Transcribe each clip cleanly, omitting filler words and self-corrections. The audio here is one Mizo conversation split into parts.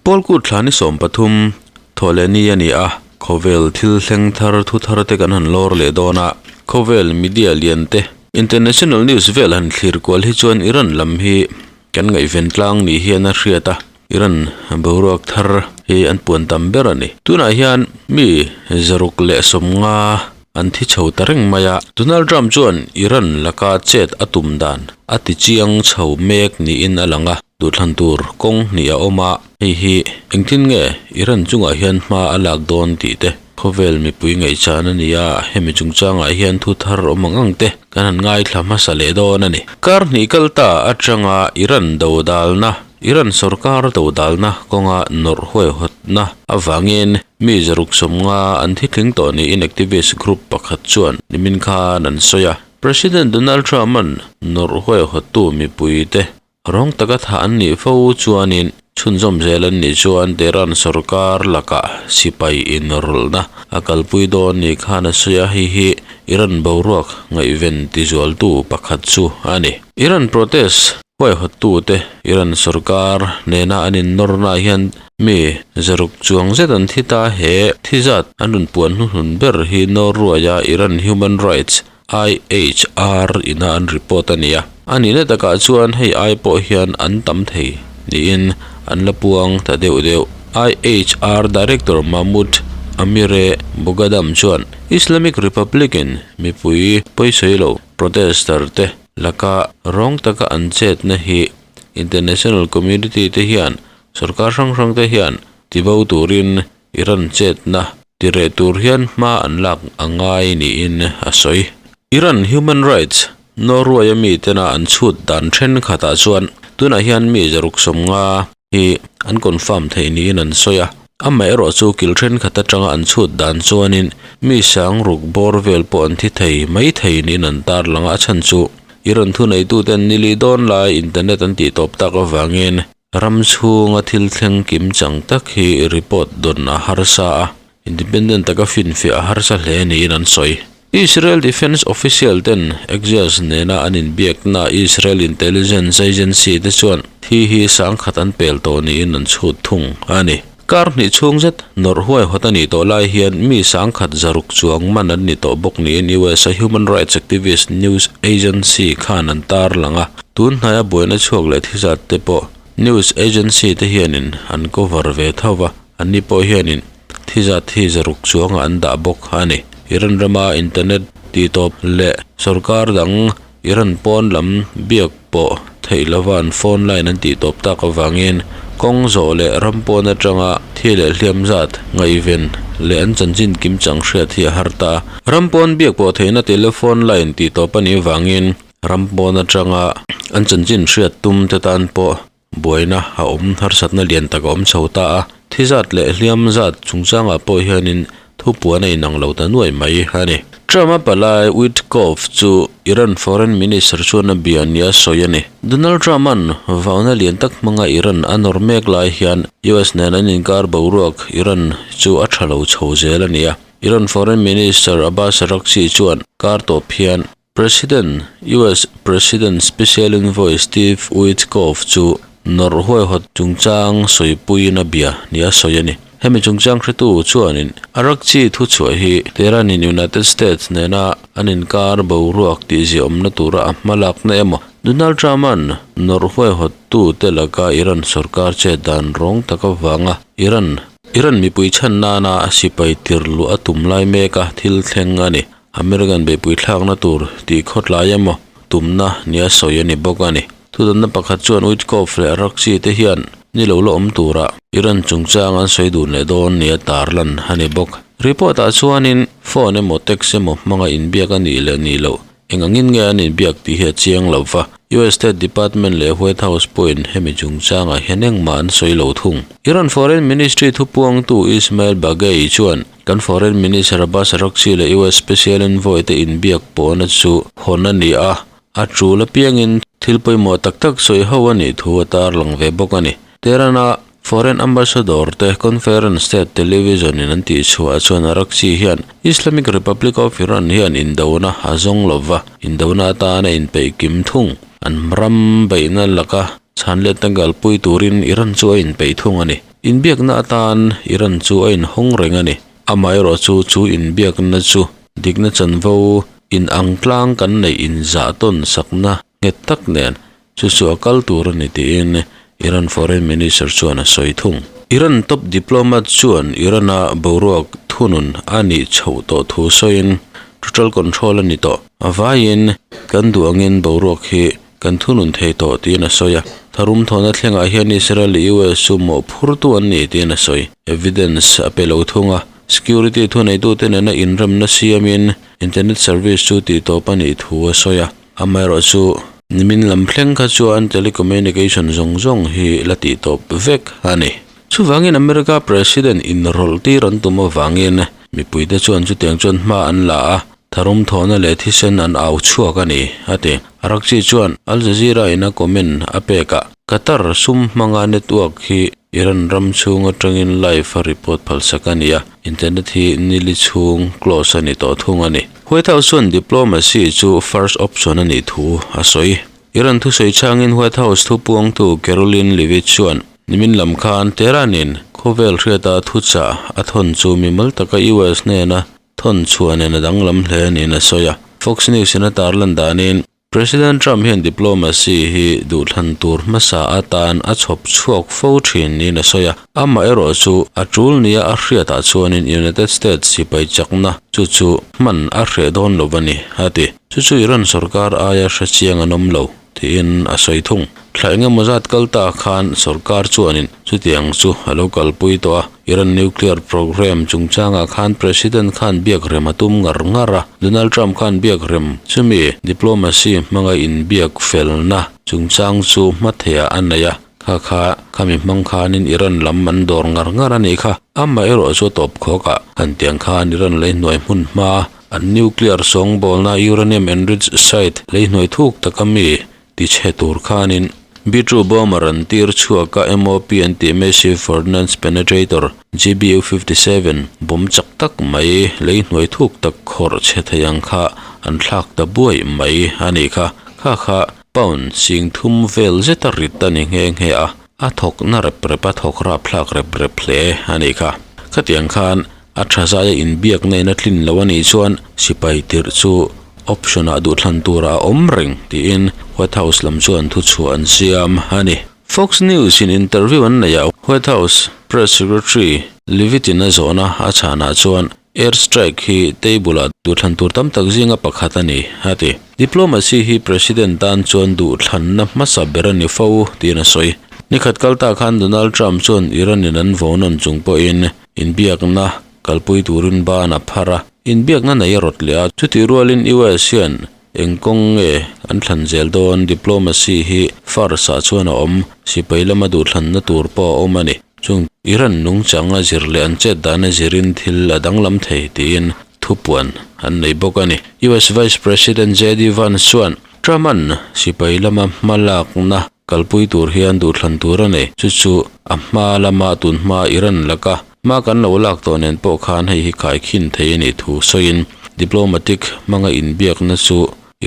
Pawlkut thla ni 13 thawhleh ni a ni a, khawvel thil thleng thar thu thar te kan han lawr leh dawn a, khawvel media lian te, international news vel han thlir kual hi chuan Iran lam hi kan ngaihven tlang ni hian a hriat a, Iran boruak thar hi an puan tam ber a ni. Tunah hian mi 150 an thi chho ta reng mai a, Donald Trump chuan Iran laka chet a tum dan a ti chiang chho mek niin a lang a. Duhthlan tur kawng hnih a awm a, hei hi engtin nge Iran chungah hian hma a lak dawn tih te khawvel mipui ngaihchan a ni a, hemi chungchangah hian thu thar awm ang ang te kan han ngaithla hmasa leh dawn a ni. Kar hnih kal ta atanga Iran dodalna, Iran sorkar dodalna kawnga nawrh huaihawtna avangin mi 150 an thitling tawh niin activist group pakhat chuan nimin khan an sawi a. President Donald Trump-a'n nawrh huaihawttu mipuite Rawng taka thah an nih fo chuanin chhunzawm zel an nih chuan Tehran sorkar lakah sipai inrawlhna a kalpui dawn ni khan a sawi a, hei hi Iran boruak ngaihven tizualtu pakhat chu a ni. Iran protest huaihawttute Iran sorkar nena an innawrnaah hian mi 600 chuang zet an thi ta, he thi zat an rawn puan hnuhnun ber hi Norway-a Iran Human Rights IHR ina an report a ni a, a nihna takah chuan hei ai pawh hian an tam thei niin an la puang ta deuh deuh. IHR Director Mahmoud Amire Moghadam chuan Islamic Republic in mipui pawisawi lo protester te laka rawng taka an chetna hi international community te hian sorkar hrang hrang te hian tibo turin Iran chetna tireh tur hian hma an lak a ngai niin a sawi. Iran human rights Norway-a mi tena an chhut dan thenkhatah chuan tunah hian mi 150 hi an confirm theih niin an sawi a. Amaherawh chu kil thenkhat atanga an chhut dan chuanin mi 6000 bawr vel pawh an thi thei mai thei niin an tarlang a, a chhan chu Iran thuneituten nili dawn lai internet an tihtawp tak avangin Ram chhunga thil thleng kim chang tak hi report dawn a harsa a, independent taka finfiah a harsa hle niin an sawi. Israel Defence official ten Axios nena an inbiakna Israel Intelligence Agency te chuan thi hi 1000 an pel tawh niin an chhut thung a ni. Kar hnih chhung zet nawrh huaihawt a nih tawh lai hian mi 1600 chuang man an ni tawh bawk niin US a human rights activist news agency khan an tarlang a. Tun hnaia buaina chhuak leh thizat te pawh news agency te hianin an cover ve tho va, anni pawh hianin thizat hi 600 chuangah an dah bawk a ni. Iran rama internet tihtawp leh sorkar dang Iran pawn lam biak pawh theih lova an phone line an tihtawp tak avangin kawng zawh leh ram pawn atanga thi leh hliam zat ngaihven leh an chanchin kim chang hriat hi a har ta. Ram pawn biak pawh theihna telephone line tihtawp a nih avangin ram pawn atanga an chanchin hriat tum te tan pawh buaina a awm harsatna lian tak a awm chho ta a, thi zat leh hliam zat chungchangah pawh hianin thupuan a inang lo ta nuai mai a ni. Trump-a palai Witkoff chu Iran Foreign Minister chuan a bia nia sawi a ni. Donald Trump-a'n vauna lian tak hmanga Iran a nawr mek lai hian US nen an inkar boruak Iran chu a tha lo chho zel a ni a. Iran Foreign Minister Abbas Araghchi chuan kar tawp hian President, US President Special Envoy Steve Witkoff chu nawrh huaihawt chungchang sawipuiin a bia nia sawi a ni. Hemi chungchang hretu chuanin Araghchi thuchhuah hi Tehran-in United States nena an inkar boruak tihziahawmna tura a hma lakna emaw, Donald Trump-a'n nawrh huaihawttute laka Iran sorkar chet dan rawng tak avanga Iran Iran mipui chhan nana sipai tirhluah a tum lai meka thil thleng a ni. American beihpui thlakna tur tih khawtlai emaw tumna nia sawi a ni bawk a ni. Thudanna pakhat chuan Witkoff leh Araghchi te hian ni lo la awm tura Iran chungchang an sawi dun leh dawn nia tarlan a ni bawk. Report ah chuanin phone emaw text emaw hmanga inbiak a nih leh nih loh eng angin nge an inbiak tih hi a chiang lo va. US State Department leh White House pawhin hemi chungchangah hian engmah an sawi lo thung. Iran Foreign Ministry thupuangtu Ismail Baghaei chuan Kan Foreign Minister Abbas Araghchi leh US Special Envoy te inbiak pawhna chu hawn a ni a, a tul apiangin thil pawimawh tak tak sawi ho a nih thu a tarlang ve bawk a ni. Tehran-a Foreign Ambassador te Conference State Television in an tihchhuah chuan Araghchi hian Islamic Republic of Iran hian indona a zawng lova, indona atana inpeih kim thung an ram beihna laka chhanletna kalpui turin Iran chu a inpeih thung a ni. Inbiakna atan Iran chu a inhawng reng a ni. Amaherawhchu chu inbiakna chu dikna chanvo inang tlang kan neih inzah tawn sakna nghet tak nen chu chu a kal tur a ni tiin Iran Foreign Minister chuan a sawi thung. Iran top diplomat chuan Iran-a boruak thunun a nih chhoh tawh thu sawiin total control a ni tawh. A vaiin kan duh angin boruak hi kan thunun thei tawh tiin a sawi a. Tharum thawhna thlengah hian Israel leh US chu mawhphurtu an ni tiin a sawi. Evidence a pe lo thung a. Security thuneitute nena inremna siamin internet service chu tihtawp a nih thu a sawi a. Amaherawhchu, nimin lam thleng kha chuan telecommunication zawng zawng hi la tih tawp vek a ni. Chuvangin America President inrawlh tir an tum avangin mipuite chuan chutiang chuan hma an la a, tharum thawhna leh thisen an au chhuak a ni, a ti. Araghchi chuan Al Jazeera in a comment a pekah, Qatar sum hmanga network hi Iran ram chhung atangin live a report phalsak a ni a, internet hi nili chhung close a ni tawh thung a ni. White House chuan diplomacy chu first option a nih thu a sawi. Iran thusawi changin White House thupuangtu Karoline Leavitt chuan nimin lam khan Tehran-in khawvel hriata thuchah a thawn chu mimal taka US hnena thawn chhuah nen a danglam hle niin a sawi a. Fox News-in a tarlan danin President Trump hian diplomacy hi duhthlan tur hmasa atan a chhawp chhuak fo thin niin a sawi a. Amaherawh chu a tul nia a hriatah chuanin United States sipai chakna chu chu hman a hreh dawn lo a ni, a ti. Chu chu Iran sorkar aia hre chiang an awm lo, tiin a sawi thung. Thla engemaw zat kal ta khan sorkar chuanin chutiang chu a lo kalpui tawh a. Iran nuclear programme chungchangah khan President khan biak rem a tum ngar ngar a, Donald Trump khan biak rem chumi diplomacy hmanga inbiak felna chungchang chu hmatheiah a nei a, kha kha khami hmang khanin Iran lam an dawr ngar ngar a nih kha. Amaherawh chu a tawp khawkah han tiang khan Iran lei hnuai hmun hma an nuclear sawngbawlna uranium enriched site lei hnuai thuk taka mi Tichhe tur khanin B-2 bomber an tir chhuak a, MOP an tih Massive Ordnance Penetrator, GBU 57, bomb chak tak mai, lei hnuai thuk tak khawrh chhe thei ang kha an thlak ta buai mai a nih kha. Kha kha pound 30 vel zeta rit a ni nghe nghe a, a thawk na rep rep a thawk rap thlak rep rep hle a nih kha. Khatiang khan A tha zaia inbiakna in a tlin lo a nih chuan sipai tirh chu option ah duhthlan turah a awm reng tiin White House lam chuan thuchhuah an siam a ni. Fox News in interview an neih ah White House Press Secretary Leavitt in a zawhna a chhanah chuan air strike hi table ah duhthlan tur tam tak zinga pakhat a ni a ti. Diplomacy hi President tan chuan duhthlanna hmasa ber a ni fo tiin a sawi. Nikhat kal ta khan Donald Trump chuan Iran in an vonawn chung pawhin Inbiakna kalpui turin ban a phar a, inbiakna nei a rawt leh a, chutih rualin US hian eng kawng nge an thlan zel dawn diplomacy hi first ah chuan a awm, sipai lama duhthlanna tur pawh a awm a ni. Chung Iran nungchang a zir leh an chet dan a zirin thil a danglam thei tiin thupuan an nei bawk a ni. US Vice President JD Vance chuan Trump-a'n sipai lama hmalakna Kalpui tur hian duhthlan tur a nei. Chu chu a hma lama tun hma Iran laka hma kan lo lak tawh nen pawh khan hei hi khaikhin thei a nih thu sawiin diplomatic hmanga inbiakna chu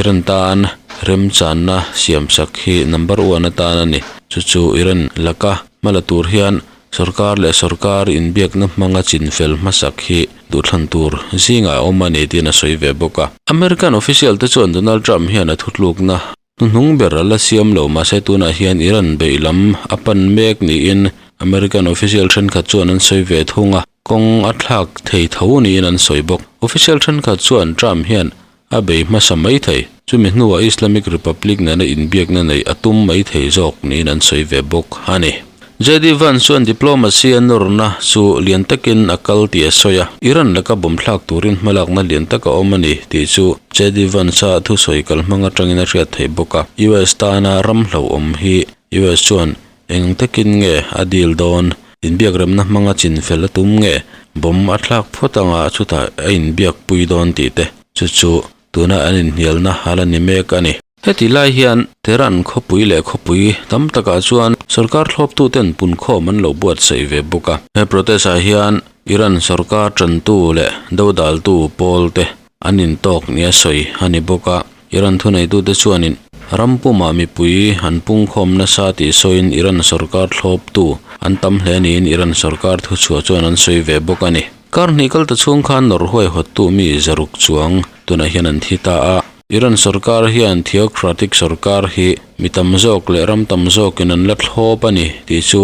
Iran tan remchanna siamsak hi number one atan a ni. Chu chu Iran laka hma la tur hian sorkar leh sorkar inbiakna hmanga chinfel hmasak hi duhthlan tur zingah a awm a ni tiin a sawi ve bawk a. American official te chuan Donald Trump hian a thutlukna Hnuhnung ber a la siam lo mahse tunah hian Iran beih lam a pan mek niin American official thenkhat chuan an sawi ve thung a, kawng a thlak thei tho niin an sawi bawk. Official thenkhat chuan Trump hian a bei hmasa mai thei, chumi hnuah Islamic Republic nena inbiakna neih a tum mai thei zawk niin an sawi ve bawk a ni. JD Vance chuan diplomacy a nawrna chu lian takin a kal tih a sawi a, Iran laka bomb thlak turin hmalakna lian tak a awm a ni tih chu JD Vance-a thusawi kalhmang atangin a hriat theih bawk a. US tana ram hlauhawm hi US chuan eng takin nge a deal dawn? Inbiakremna hmanga chinfel a tum nge? Bomb a thlak phawt anga chutah a inbiakpui dawn tih te chu chu tuna an inhnialna a la ni mek a ni. Heti lai hian Tehran khawpui leh khawpui tam takah chuan sorkar thlawptuten punkhawm an lo buatsaih ve bawk a. He protest ah hian Iran sorkar tantu leh dodaltu pawl te an intawk nia sawi a ni bawk a. Iran thuneitute chuanin ram pumah mipui an pungkhawm nasa tih sawiin Iran sorkar thlawptu. an tam hle niin Iran sorkar thuchhuah chuan an sawi ve bawk a ni. Kar hnih kal ta chhung khan nawrh huaihawttu mi zaruk chuang tunah hian an thi ta a. Iran sorkar hian theocratic sorkar hi mi tam zawk leh ram tam zawkin an la thlawp a ni tih chu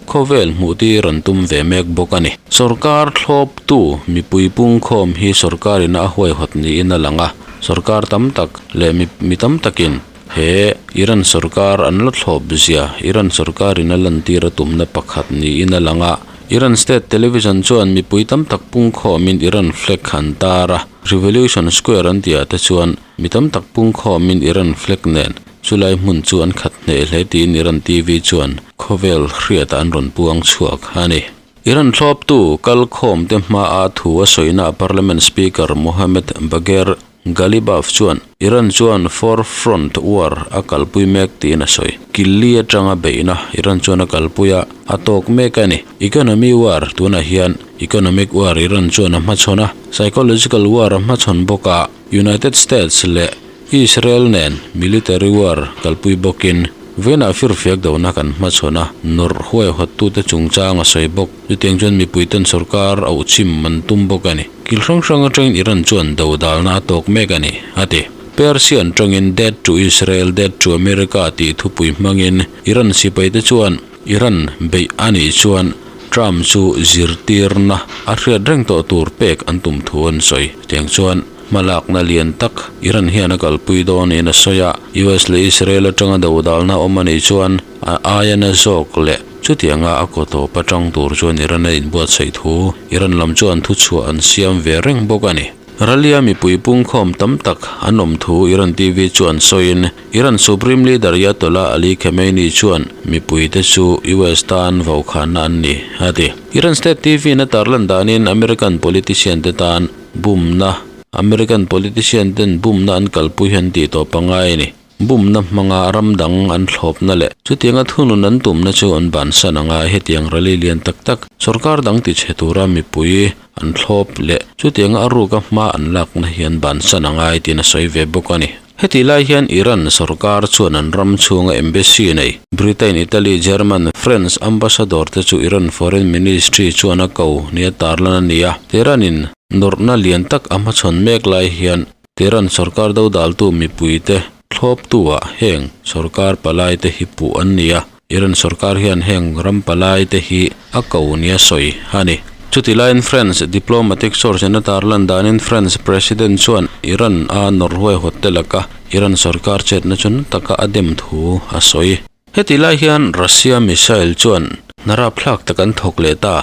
khawvel hmuh tir an tum ve mek bawk a ni. Sorkar thlawptu mipui pungkhawm hi sorkarin a huaihawt niin a lang a, sorkar tam tak leh mi tam takin he Iran sorkar an la thlawp zia Iran sorkarin a lantir a tumna pakhat niin a lang a. Iran state television chuan mipui tam tak pungkhawmin Iran flag an tar a. Revolution Square an tihah te chuan mi tam tak pungkhawmin Iran flag nen chulai hmun chu an khat hneh hle tiin Iran TV chuan khawvel hriatah an rawn puang chhuak a ni. Iran thlawptu kalkhawmte hmaa thu a sawina Parliament Speaker Mohammad Bagher Ghalibaf chuan Iran chuan four front war a kalpui mek tiin a sawi. Killi atanga beihna Iran chuan a kalpui a, a tawk mek a ni. Economy war tunah hian Economic war Iran chuan a hmachhawn a, psychological war a hmachhawn bawk a, United States leh Israel nen military war kalpui bawkin Vena firfiak dona kan hmachhawn a, nawrh huaihawttute chungchang a sawi bawk. Chutiang chuan mipuiten sorkar auh chim an tum bawk a ni. Kil hrang hrang atangin Iran chuan dodalna a tawk mek a ni, a ti. Persian tawngin Death to Israel, Death to America tih thupui hmangin Iran sipaite chuan Iran beih a nih chuan Trump chu zirtirna a hriat reng tawh tur pek an tum thu an sawi. Chutiang chuan hmalakna lian tak Iran hian a kalpui dawn niin a sawi a, US leh Israel atanga dodalna awm a nih chuan a aia na zawk leh chutianga a kaw tawp atang tur chuan Iran a inbuatsaih thu Iran lam chuan thuchhuah an siam ve reng bawk a ni. Ralia mipui pungkhawm tam tak an awm thu Iran TV chuan sawiin Iran Supreme Leader Ayatollah Ali Khamenei chuan mipuite chu US tan vaukhana an ni, a ti. Iran State TV-in a tarlan danin American politician te tan bumna American politician ten bumna an kalpui hi an tih tawp a ngai a ni. Bumna hmanga ram dang an thlawpna leh chutianga thunun an tumna chu an bansan a ngai. Hetiang rally lian tak tak sorkar dang tichhe tura mipui an thlawp leh chutianga a ruka hma an lakna hi an bansan a ngai tiin a sawi ve bawk a ni. Hetih lai hian Iran sorkar chuan an ram chhunga embassy nei Britain, Italy, German, France ambassador te chu Iran Foreign Ministry chuan a ko nia tarlan a ni a. Tehran-in nawrhna lian tak a hmachhawn mek lai hian Tehran sorkar dodaltu mipuite thlawptu-ah heng sorkar palaite hi puh an ni a. Iran sorkar hian heng ram palai te hi a ko nia sawi a ni. Chuti laiin France diplomatic source in a tarlan danin France President chuan Iran a nawrhuai hawt te laka Iran sorkar chetna chu na taka a dem thu a sawi. Heti lai hian Russia missile chuan hna rapthlak tak an thawk leh ta.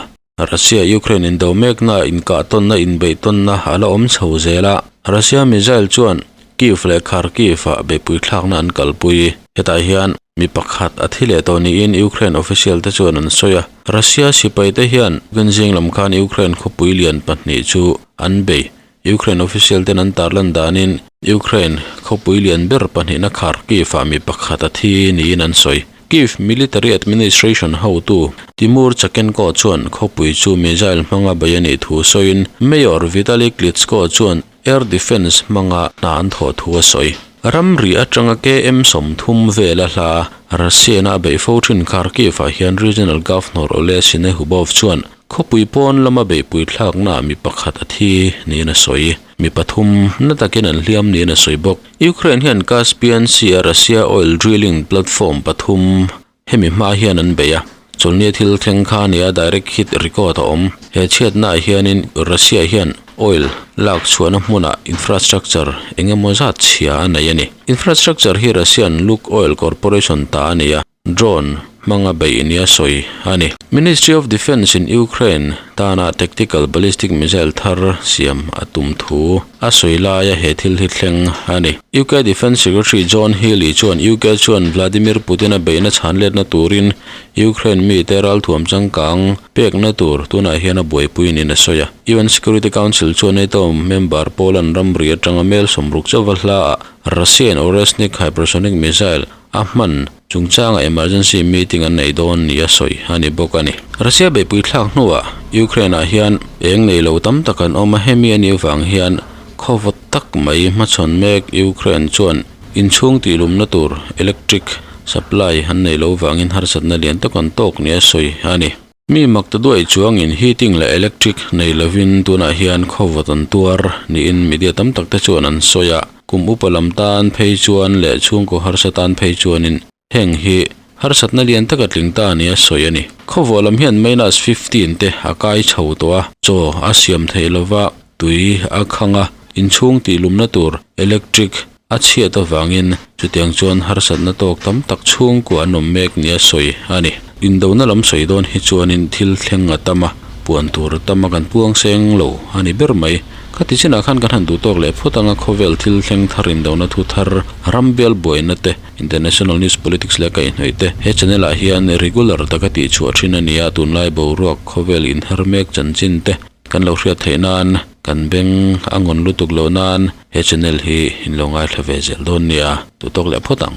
Russia Ukraine indo mekna inkahtawnna inbeihtawnna a la awm chho zel a, Russia missile chuan Kyiv leh Kharkiv ah beihpui thlakna an kalpui. Hetah hian mi pakhat a thi leh tawh niin Ukraine official te chuan an sawi a, Russia sipai te hian zing lam khan Ukraine khawpui lian pahnih chu an bei. Ukraine official ten an tarlan danin Ukraine khawpui lian ber pahnihna Kharkiv ah mi pakhat a thi niin an sawi. Kyiv Military Administration hotu Timur Chakenko chuan khawpui chu missile hmanga bei a nih thu sawiin Mayor Vitali Klitschko chuan air defence hmanga hna an thawh thu a sawi. Ramri atanga KM 30 vela hla Russia-na a beih fo thin Kharkiv ah hian Regional Governor Oleh Sinehubov chuan Khawpui pawn lama beihpui thlaknaah mi pakhat a thi niin a sawi. Mi pathum na takin an hliam niin a sawi bawk. Ukraine hian Caspian Sea-a Russia oil drilling platform pathum hemi hma hian an bei a. Chawlhnia thil thleng kha nia direct hit record a awm. He chhiatnaah hianin Russia hian oil lak chhuahna hmunah infrastructure eng emaw zat chhia a nei a ni. Infrastructure hi Russian Lukoil Corporation ta a ni a. Drone hmanga beih nia sawi a ni. Ministry of Defence in Ukraine tana tactical ballistic missile thar siam a tum thu a sawi laia he thil hi thleng a ni. UK Defence Secretary John Healey chuan UK chuan Vladimir Putin-a beihna chhan letna turin Ukraine mite ralthuam changkang pekna tur tunah hian a buaipui niin a sawi a. UN Security Council chuan NATO member Poland ramri atanga mel 60 chauva hlaah Russian Oreshnik hypersonic missile a hman chungchanga emergency meeting an nei dawn nia sawi a ni bawk a ni. Russia beihpui thlak hnuah Ukraine ah hian eng nei lo tam tak an awm a, hemi a nih avang hian khawvawt tak mai hmachhawn mek Ukraine chuan inchhung tihlumna tur electric. Supply an neih loh vangin harsatna lian tak an tawk nia sawi a ni. Mi mak ta duai chuangin heating leh electric nei lovin tunah hian khawvawt an tuar niin media tam tak te chuan an sawi a. Kum upa lam tan phei chuan leh chhungkaw harsa tan phei chuanin heng hi harsatna lian taka tling ta nia sawi a ni. Khawvawh lam hian minus 15 te a kai chho tawh a, chaw a siam theih lova tui a khang a, inchhung tihlumna tur electric A chhiat avangin chutiang chuan harsatna tawk tam tak chhungkua an awm mek nia sawi a ni. Indona lam sawi dawn hi chuanin thil thleng a tam a, puan tur a tam a kan puang seng lo a ni ber mai. Khati chinah khan kan han duh tawk leh phawt anga khawvel thil thleng thar indona thu thar, ram bial buaina te, international news politics leh kaihhnawih te he channel ah hian regular taka tihchhuah thin a ni a, tunlai boruak khawvel inher mek chanchin te kan lo hriat theih nan kan beng a ngawn lutuk loh nan he channel hi in lo ngaithla ve zel dawn nia, duh tawk leh phawt ang.